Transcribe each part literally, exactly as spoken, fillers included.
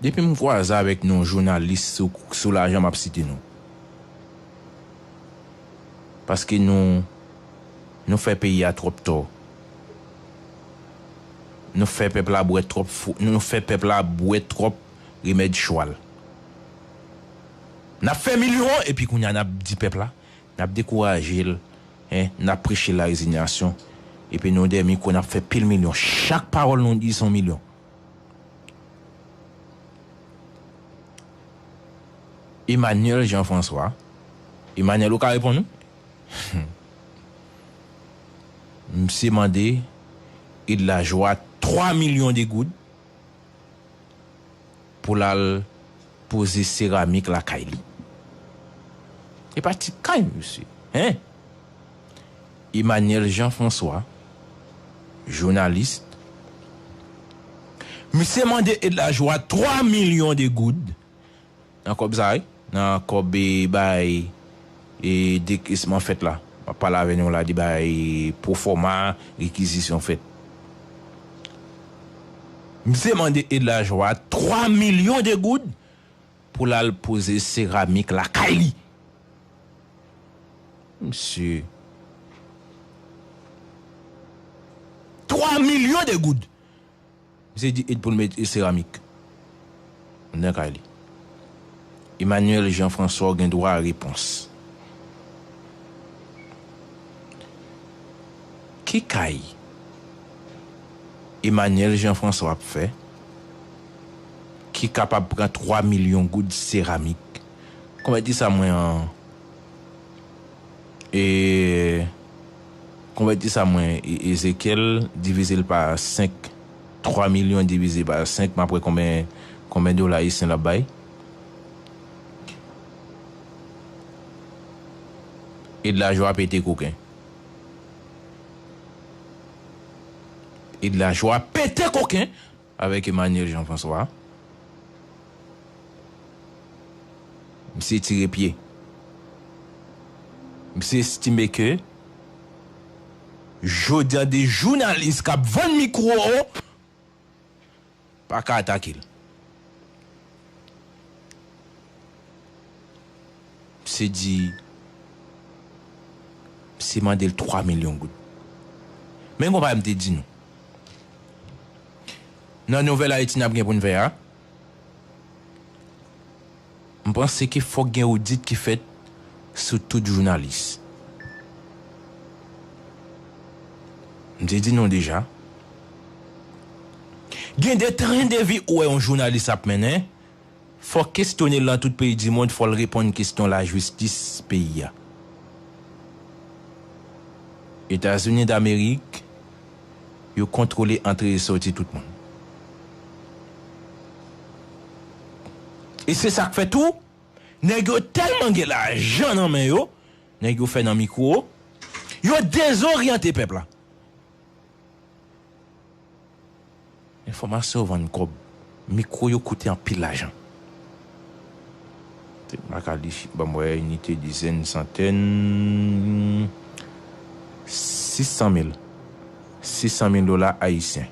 Depi m kwaze avèk nou jounalis sou, sou lajan, m ap site nou. Paske nou, nou fè peyi a twòp tò. Nou fè pèp la bwè twòp fou, nou fè pèp la bwè twòp remèd chwal. N ap fè milyon epi kounye a n ap di pèp la, n ap dekouraje l, en, n ap preche l la rezinyasyon. Epi nou dèyè mikwo n ap fè pil milyon. Chak pawòl nou di se yon milyon. Emmanuel Jean François. Emmanuel, ou ka reponn nou? Misye mande Edlajoie twa milyon de goud pou l al poze seramik lakay li. E pa ti kay, mesye, en? Emmanuel Jean François, jounalis, misye mande Edlajoie twa milyon de goud nan kòb sa, wi, nan kòb, e, bay, e, dekesman fèt la. M ap pale avè nou la de bay pwofòma, rekizisyon fèt. Misye mande Edlajoie twa milyon de goud pou l al poze seramik lakay li. Mesye. Twa milyon de goud. Misye di Ed pou l mete seramik nan kay li. Emmanuel Jean François, ou gen dwa a repons. Ki kay Emmanuel Jean François ap fè ki kapab pran twa milyon goud seramik? Konvèti sa mwen an. E, konvèti sa mwen, E-, Ezekyèl, divize l pa senk. Twa milyon divize pa senk, m ap wè konbyen, konbyen dola ayisyen l ap bay. Edlajoie pete koken. Edlajoie pete koken avèk Emmanuel Jean François. Misye tire pye. Misye estime ke jodi a de jounalis k ap vann mikwo pa ka atake l. Misye di, misye mande l twa milyon goud. Men yon bagay m te di nou. Nan Nouvèl Ayiti n ap gen pou n fè a, m panse ke fòk gen odit ki fèt sou tout jounalis. M te di nou deja, gen de tren de vi ou wè yon jounalis ap mennen, fò kesyone l nan tout peyi di mond, fò l reponn kesyon lajistis peyi a. Etazini Damerik, yo kontwole antre e sòti tout moun. E se sa k fè tou, nèg yo tèlman gen lajan nan men yo, nèg yo fè nan mikwo, yo dezoryante pèp la. Enfòmasyon vann kòb. Mikwo yo koute anpil lajan. Makalichi, ban m wè, inite, dizèn, santèn, sis san mil. Sis san mil dola ayisyen.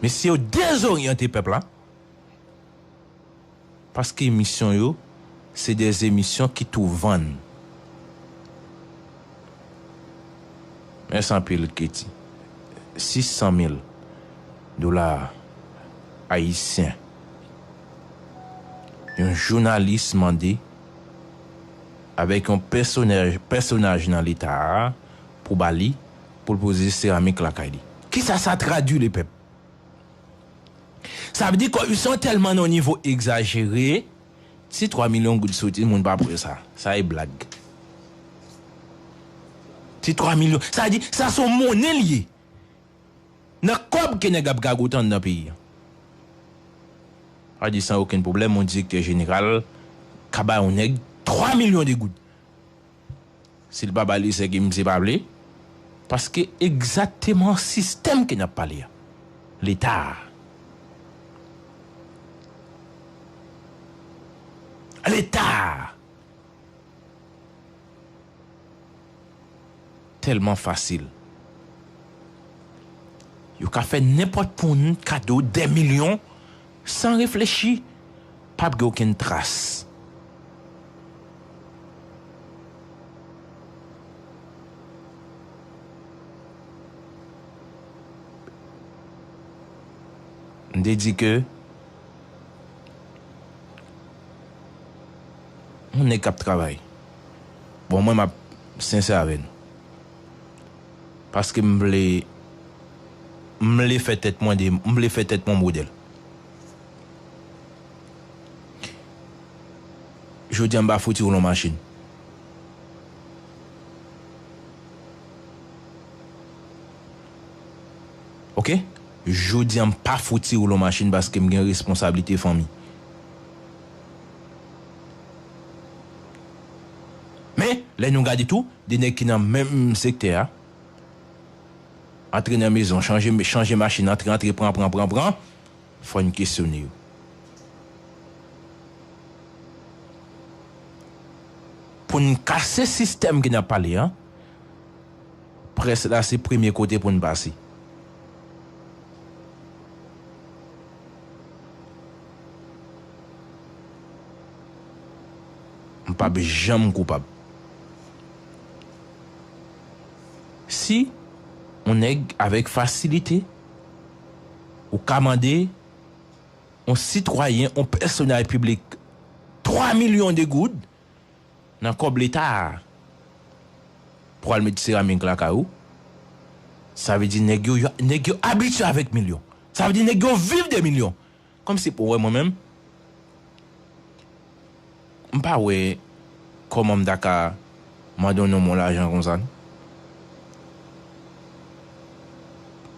Mesye yo dezoryante pèp la. Paske emisyon yo, se de emisyon ki tou vann. Mèsi anpil, Katie. Sis san mil dola ayisyen. Yon jounalis mande avèk yon pèsonaj, pèsonaj nan Leta a pou ba li, pou l poze seramik lakay li. Kisa sa tradui, lepèp? Sa vle di kòripsyon tèlman nan yon nivo egzajere, si twa milyon goud soti, moun pa pran sa. Sa e blag. Si twa milyon, sa vle di, sa se yon monnen li ye. Nan kòb ke nèg ap gagote anndan peyi a. Sa vle di, san okenn pwoblèm, yon direktè jeneral ka bay yon nèg twa milyon de goud. Si l pa ba li, se ke misye pa vle. Paske egzakteman sistèm ke n ap pale a. Leta a. Leta a. Tèlman fasil. Yo ka fè nenpòt moun kado dè milyon san reflechi. P ap gen okenn tras. M te di ke yon nèg k ap travay. Bon, mwen, m ap sensè avè nou. Paske m vle, m vle fè tèt mwen de, m vle fè tèt mwen modèl. Jodi a, m pa fouti woule yon machin. Oke? Jodi a, m pa fouti woule yon machin paske m gen responsablite fanmi. Men, lè nou gade tou, de nèg ki nan menm sektè a, antre nan mezon, chanje, chanje machin, antre, antre, pran, pran, pran, pran, fò n kesyone yo. Pou n kase sistèm ke n ap pale a, près la se premye kote pou n pase. M p ap janm koupab. Si yon nèg avèk fasilite, ou ka mande yon sitwayen, yon pèsonaj piblik, twa milyon de goud nan kòb Leta a pou al met seramik lakay ou, sa vle di nèg yo, yo, nèg yo abitye avèk milyon. Sa vle di nèg yo viv de milyon. Kòmsi pou wè mwen menm, m pa wè kòman m ta ka mande yon nonm yon lajan konsa, non.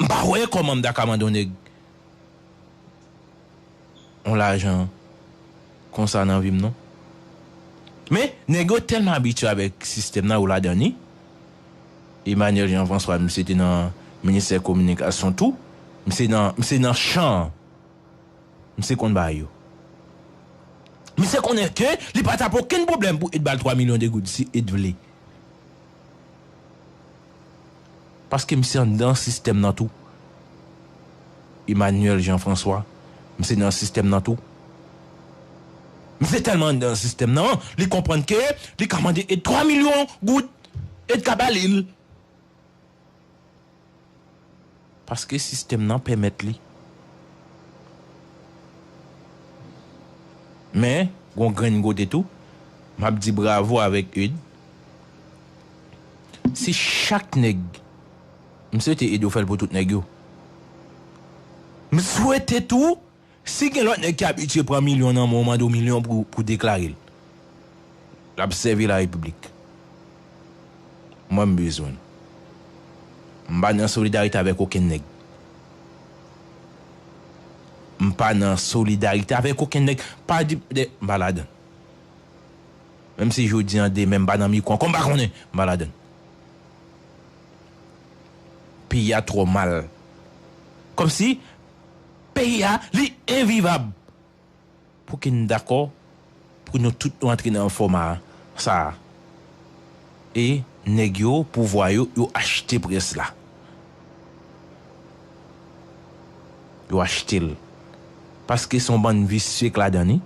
M pa wè kòman m ta ka mande yon nèg yon lajan konsa nan vi m, non. Men, nèg yo tèlman abitye avèk sistèm nan, yo ladan li. Emmanuel Jean François, misye te nan ministè kominikasyon tou. Misye nan, misye nan chan an. Misye konn bagay yo. Misye konnen ke li pa t ap okenn pwoblèm pou Ed ba l twa milyon de goud si Ed vle. Paske misye anndan sistèm nan tou. Emmanuel Jean François, misye nan sistèm nan tou. Misye tèlman anndan sistèm nan, li konprann ke li ka mande Ed twa milyon goud, Ed ka ba li l. Paske sistèm nan pèmèt li. Men, gon grenn kote tou, m ap di bravo avèk Ed. Si chak nèg, m swete Ed yo fè l pou tout nèg yo. M swete tou, si gen lòt nèg ki abitye pran milyon nan men w, mande w milyon pou, pou deklare l, l ap sèvi larepiblik. Mwen, m bezwen l. M pa nan solidarite avèk okenn nèg. M pa nan solidarite avèk okenn nèg. Pa di, de, m pa ladan. Menm si jodi a, demen, m pa nan mikwo ankò, m pa konnen, m pa ladan. Peyi a twò mal. Kòmsi peyi a, li envivab. Pou ki n dakò pou nou tout nou antre nan fòma sa a. E nèg yo, pouvwa yo, yo achte près la. Yo achte l. Paske se yon bann visye k ladan li.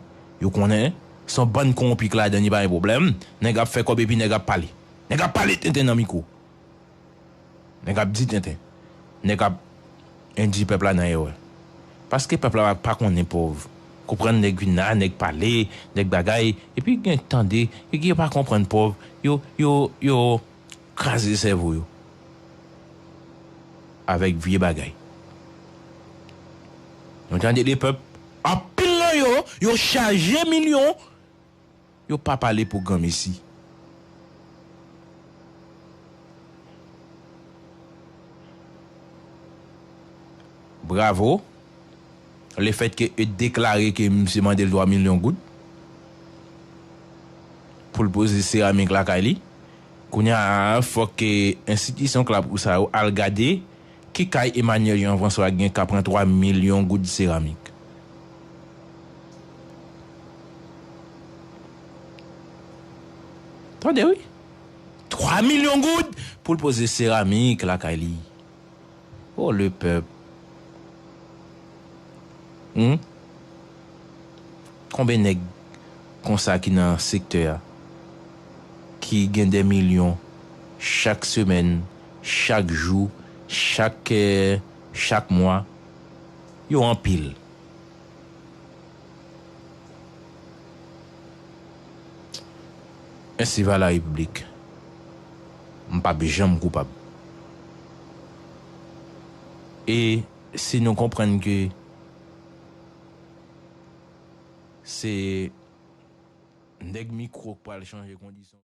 Yo konnen se yon bann kowonpi k ladan li, pa gen pwoblèm. Nèg ap fè kòb epi nèg ap pale. Nèg ap pale tenten nan mikwo. Nèg ap di tenten. Nèg ap endui pèp la nan erè. Paske pèp la pa konnen pòv. Konprann nèg vin la, nèg pale, nèg bagay, epi gen tande, e gen pa konprann pòv, yo, yo, yo kraze sèvo yo. Avèk vye bagay. Nou tande de pèp, anpil nan yo, yo chaje milyon, yo pa pale pou granmesi. Bravo. Lefètke yo deklare ke misye mande l twa milyon goud pou l poze seramik lakay li. Kounye a, fòk, eh, enstitisyon k la pou sa yo al gade ki kay Emmanuel Jean François gen ka pran twa milyon goud seramik. Tande wi. Twa milyon goud pou l poze seramik lakay li. Oh, le pèp. Hmm? Konbyen nèg konsa ki nan sektè a, ki gen dè milyon chak semèn, chak jou, chak, eh, chak mwa? Yo anpil. Mèsi, Viva la République. M p ap janm koupab. E si nou konprann ke se nèg mikwo k pral chanje kondisyon.